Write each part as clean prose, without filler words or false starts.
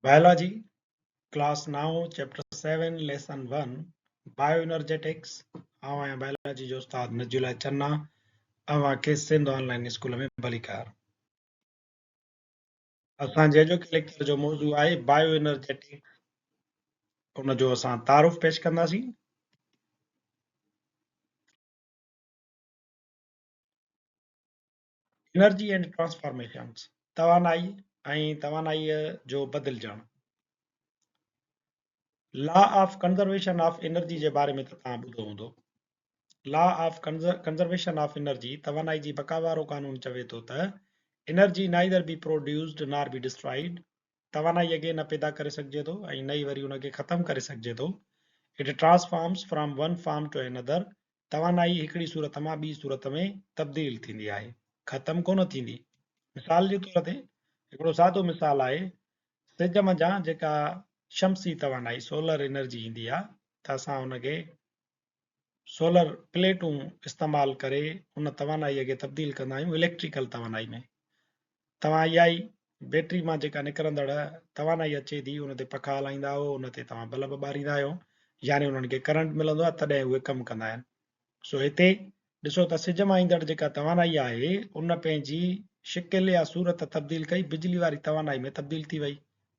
Biology, class نائون، chapter سيون، lesson one, bio energetics, آئون آهيان biology جو استاد نجي الله چنا، اوهان کي سنڌ آن لائين اسڪول ۾ ڀليڪار. اسان جي اڄوڪي ليڪچر جو موضوع آهي بايو انرجيٽڪس، ان جو اسان تعارف پيش ڪنداسين. انرجي اينڊ ٽرانسفارميشنز، توانائي ۽ توانائيء جو بدلجڻ. Law of conservation of energy جي باري ۾ ته توهان ٻڌو هوندو. Law of conservation of energy, توانائي جي بقا وارو قانون چوي ٿو ته energy neither be produced nor be destroyed, توانائيء کي نه پيدا ڪري سگهجي ٿو ۽ نه ئي وري ان کي ختم ڪري سگهجي ٿو. It transforms from one form to another, توانائي هڪڙي صورت مان ٻي صورت ۾ تبديل ٿيندي آهي، ختم ڪونه ٿيندي. مثال جي طور تي هڪڙو سادو مثال آهي، سج منجهان جيڪا شمسي توانائي، Solar Energy، ايندي آهي ته اسان ان کي سولر پليٽون استعمال ڪري ان توانائيء کي تبديل ڪندا آهيون اليڪٽريڪل توانائي ۾. توهان اها ئي بيٽري مان جيڪا نڪرندڙ توانائي اچي ٿي ان تي پکا هلائيندا آهيو، ان تي توهان بلب ٻاريندا آهيو، يعني انهن کي ڪرنٽ ملندو آهي تڏهن اهي ڪم ڪندا آهن. سو هتي ڏسو ته سج مان ايندڙ جيڪا توانائي آهي ان پنهنجي شڪل يا صورت تبديل ڪئي، بجلي واري توانائي ۾ تبديل ٿي وئي،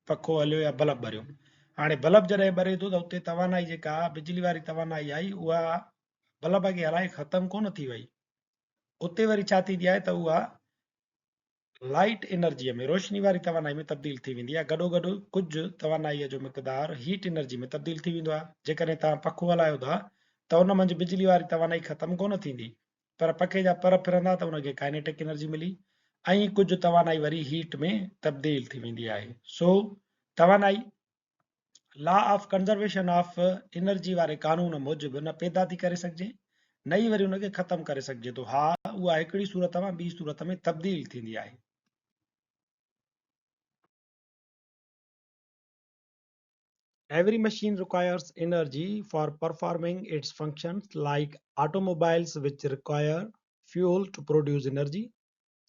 پکو هليو يا بلب ٻريو. هاڻي بلب جڏهن ٻري ٿو ته اتي توانائي جيڪا بجلي واري توانائي آئي اها بلب کي هلائي ختم ڪونه ٿي وئي. اتي وري ڇا ٿيندي آهي ته اها لائيٽ انرجيء ۾، روشني واري توانائي ۾ تبديل ٿي ويندي آهي، گڏوگڏ ڪجهه توانائيء جو مقدار هيٽ انرجي ۾ تبديل ٿي ويندو آهي. جيڪڏهن توهان پکو هلايو ٿا ته ان منجهه بجلي واري توانائي ختم ڪونه ٿيندي، پر پکي جا پر ڦرندا ته ان کي ڪائنيٽڪ انرجي ملي ۽ ڪجهه توانائي وري هيٽ ۾ تبديل ٿي ويندي آهي. سو توانائي law of conservation of energy واري قانون موجب نه پيدا ٿي ڪري سگهجي نه ئي وري ان کي ختم ڪري سگهجي ٿو. ها اها هڪڙي صورت مان ٻي صورت ۾ تبديل ٿيندي آهي. Every machine requires energy for performing its functions like automobiles which require fuel to produce energy.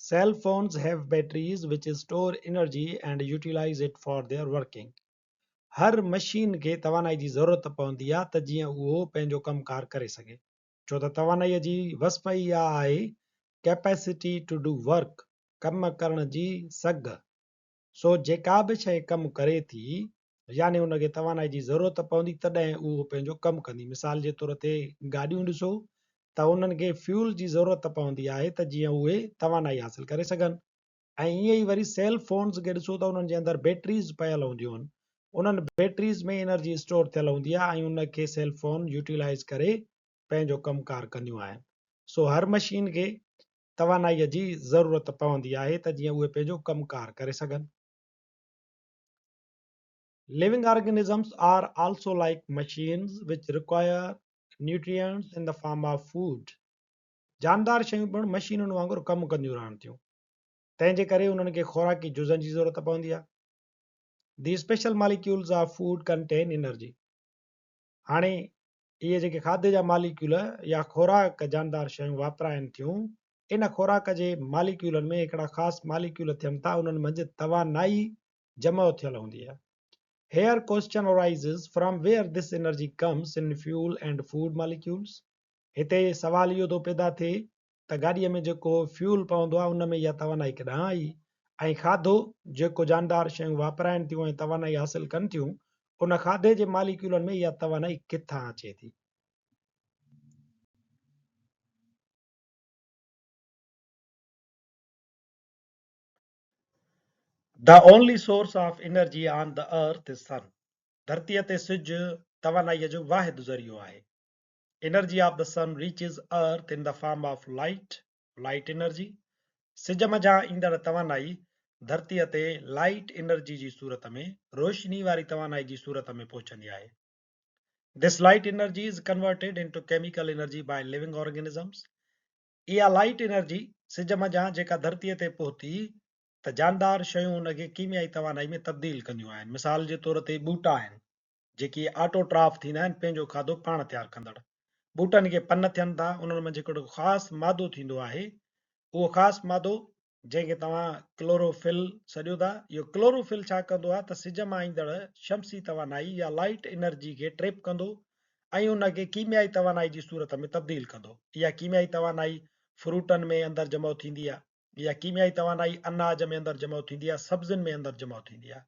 Cell phones have batteries which store energy and utilize it for their working. Har machine کي توانائي جي ضرورت پوندي آهي ته جيئن اهو پنهنجو ڪم ڪار ڪري سگهي. ڇو ته توانائي جي وصف ئي اها آهي Capacity to do work ڪم ڪرڻ جي سگهه. سو جيڪا به شيء ڪم ڪري ٿي يعني ان کي توانائي جي ضرورت پوندي تڏهن اهو پنهنجو ڪم ڪندي. مثال جي طور تي گاڏيون ڏسو ته انهن کي فيول جي ضرورت پوندي آهي ته جيئن اهي توانائي حاصل ڪري سگهن ۽ ائين ئي وري سيل فونز کي ڏسو ته انهن جي اندر بيٽريز پيل هونديون آهن انهن بيٽريز ۾ انرجي اسٽور ٿيل هوندي آهي ۽ ان کي سيل فون يوٽيلائيز ڪري پنهنجو ڪم ڪار ڪنديون آهن. سو هر مشين کي توانائي جي ضرورت پوندي آهي ته جيئن اهي پنهنجو ڪم ڪار ڪري سگهن. Living organisms are also like machines which require nutrients in the form of food. جاندار شيون پڻ مشينن وانگر ڪم ڪنديون رهن ٿيون، تنهن جي ڪري انهن کي خوراڪي جزن جي ضرورت پوندي آهي. The special molecules of food contain energy. هاڻي اهي جيڪي کاڌي جا ماليڪيول يا خوراڪ جاندار شيون واپرائن ٿيون، ان خوراڪ جي ماليڪيولن ۾ هڪڙا خاص ماليڪيول ٿين ٿا، انهن منجهه توانائي جمع ٿيل هوندي آهي. Here question arises from where this energy comes in fuel and food molecules؟ هتي سوال اهو ٿو پيدا ٿئي ته گاڏيء ۾ جيڪو فيول پوندو آهي ان ۾ اها توانائي ڪيڏانهن آئي ۽ کاڌو جيڪو جاندار شيون واپرائن ٿيون ۽ توانائي حاصل ڪن ٿيون ان کاڌي جي ماليڪيولن ۾ اها توانائي ڪٿان اچي ٿي؟ The only source of energy on the earth is sun. ڌرتيء تي سج توانائيء جو واحد ذريعو آهي. Energy of the sun reaches earth in the form of light, light energy، سج منجهان ايندڙ توانائي ڌرتيء تي لائيٽ انرجي جي صورت ۾، روشني واري توانائي جي صورت ۾ پهچندي آهي. This light energy is converted into chemical energy by living organisms. اها لائيٽ انرجي سج منجهان جيڪا ڌرتيء تي پهتي ته جاندار شيون ان کي ڪيميائي توانائي ۾ تبديل ڪنديون آهن. مثال جي طور تي ٻوٽا آهن. جيڪي آٽو ٽراف ٿيندا آهن، پنهنجو کاڌو پاڻ تيار ڪندڙ. ٻوٽن کي پن ٿين ٿا، انهن منجهه هڪڙو خاص مادو ٿيندو آهي، اهو خاص مادو. جنهن کي توهان ڪلوروفل سڏيو ٿا. اهو ڪلوروفل ڇا ڪندو آهي ته سج مان ايندڙ شمسي توانائي يا لائيٽ انرجي کي ٽريپ ڪندو ۽ ان کي ڪيميائي توانائي جي صورت ۾ تبديل ڪندو. اها ڪيميائي توانائي فروٽن ۾ اندر جمع ٿيندي آهي. اها ڪيميائي توانائي اناج ۾ اندر جمع ٿيندي آهي، سبزين ۾ اندر جمع ٿيندي آهي.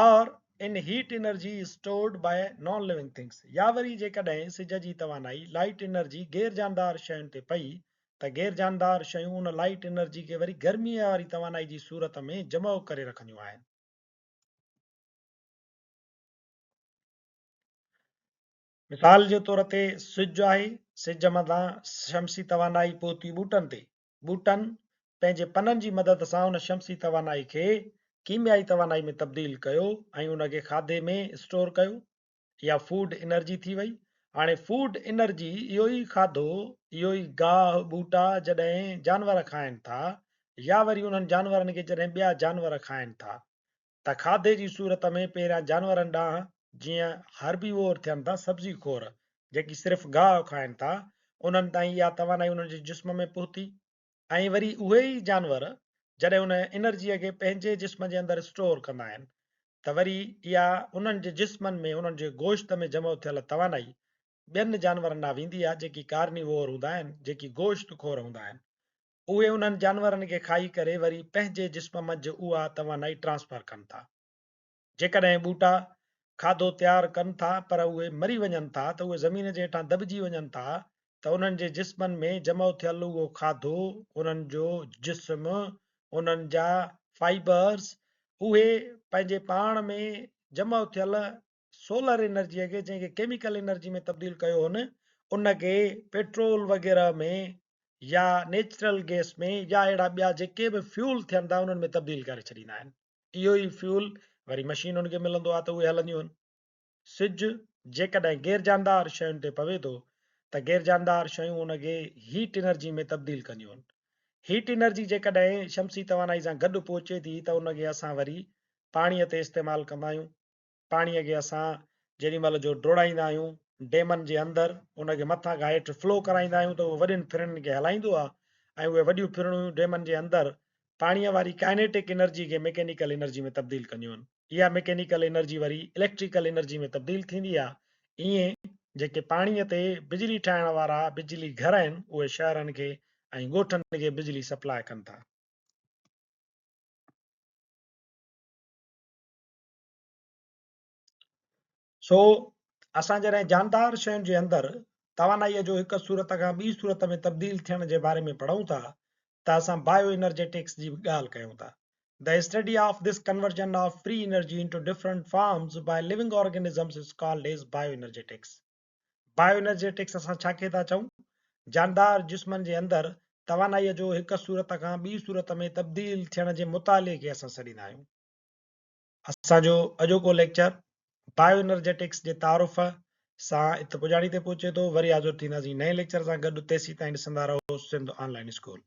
Or in heat energy stored by non living things يا وري جيڪڏهن سج جي توانائي، لائيٽ انرجي، غير جاندار شين تي پئي ته غير جاندار شيون ان لائيٽ انرجي کي وري گرميء واري توانائي جي صورت ۾ جمع ڪري رکنديون آهن. مثال جي طور تي سج آهي، سج مٿان شمسي توانائي پهتي ٻوٽن تي، ٻوٽن پنهنجي پنن جي مدد سان ان شمسي توانائي کي ڪيميائي توانائي ۾ تبديل ڪيو ۽ ان کي کاڌي ۾ اسٽور ڪيو. اها فوڊ انرجي ٿي وئي. هاڻي فوڊ انرجي اهو ئي کاڌو، اهو ئي گاهه، ٻوٽا جڏهن جانور کائن ٿا يا وري انهن جانورن کي جڏهن ٻيا جانور کائن ٿا ته کاڌي جي صورت ۾ پهريان جانورن ڏانهن جيئن هربيوور ٿين ٿا، سبزي خور، جيڪي صرف گاهه کائن ٿا، انهن تائين اها توانائي انهن جي جسم ۾ پهتي ۽ وري اهي ئي جانور جڏهن ان انرجيء کي پنهنجي جسم جي اندر اسٽور ڪندا آهن ته وري اها انهن جي جسمن ۾ انهن جي گوشت ۾ جمع ٿيل توانائي ٻين جانورن ڏانهن ويندي آهي جيڪي ڪارنيوور هوندا آهن، جيڪي گوشت خور هوندا آهن. اهي انهن جانورن کي کائي ڪري وري پنهنجي جسم منجهه اها توانائي ٽرانسفر ڪن ٿا. جيڪڏهن ٻوٽا کاڌو تيار ڪن ٿا پر اهي مري وڃن ٿا ته اهي زمين جي هيٺان دٻجي وڃن ٿا ته انهن جي جسمن ۾ جمع ٿيل اهو کاڌو، انهن جو جسم، انهن جا فائبرز اهي پنهنجي پاڻ ۾ جمع ٿيل سولر انرجيء کي جنهن کي ڪيميڪل انرجي ۾ تبديل ڪيو هن ان کي پيٽرول وغيره ۾ يا نيچرل گئس ۾ يا اهڙا ٻيا جيڪي به فيول ٿين ٿا انهن ۾ تبديل ڪري ڇڏيندا آهن. اهو ئي فيول وري مشينن کي ملندو آهي ته اهي هلنديون آهن. سج جيڪڏهن غير جاندار شين تي پوي ٿو ته غير جاندار شيون ان کي هيٽ انرجي ۾ تبديل ڪنديون آهن. هيٽ انرجي جيڪڏهن شمسي توانائي سان گڏ پهچي ٿي ته ان کي اسان وري پاڻيء تي استعمال ڪندا آهيون. پاڻيء کي اسان جيڏي مهل جو ڊوڙائيندا آهيون ڊيمن جي اندر ان کي مٿان کان هيٺ فلو ڪرائيندا آهيون ته اهو وڏين ڦرڻين کي هلائيندو آهي ۽ اهي وڏيون ڦرڻيون ڊيمن جي اندر پاڻيء واري ڪائنيٽڪ انرجي کي ميڪينيڪل انرجي ۾ تبديل ڪنديون آهن. اها ميڪينيڪل انرجي وري اليڪٽريڪل انرجي ۾ تبديل ٿيندي آهي. ائين جيڪي پاڻيء تي بجلي ٺاهڻ وارا بجلي گهر آهن اهي شهرن کي ۽ ڳوٺن کي بجلي سپلاء ڪن ٿا. سو اسان جڏهن جاندار شين جي اندر توانائيء جو هڪ صورت کان ٻي صورت ۾ تبديل ٿيڻ جي باري ۾ پڙهون ٿا ته اسان بايو انرجيٽڪس جي به ڳالهه ڪيون ٿا. The study of this conversion of free energy into different forms by living organisms is called as bioenergetics. Bioenergetics اسان ڇا کي ٿا چئون؟ جاندار جسمن جي اندر توانائيء جو هڪ صورت کان ٻي صورت ۾ تبديل ٿيڻ جي مطالعي کي اسان سڏيندا آهيون. اسان جو اڄوڪو ليڪچر بايو انرجيٽڪس جي تعارف سان ات پڄاڻي تي پهچي ٿو. وري حاضر ٿينداسين نئين ليڪچر سان گڏ تيسين تائين ڏسندا رهو سنڌ آن لائين اسڪول.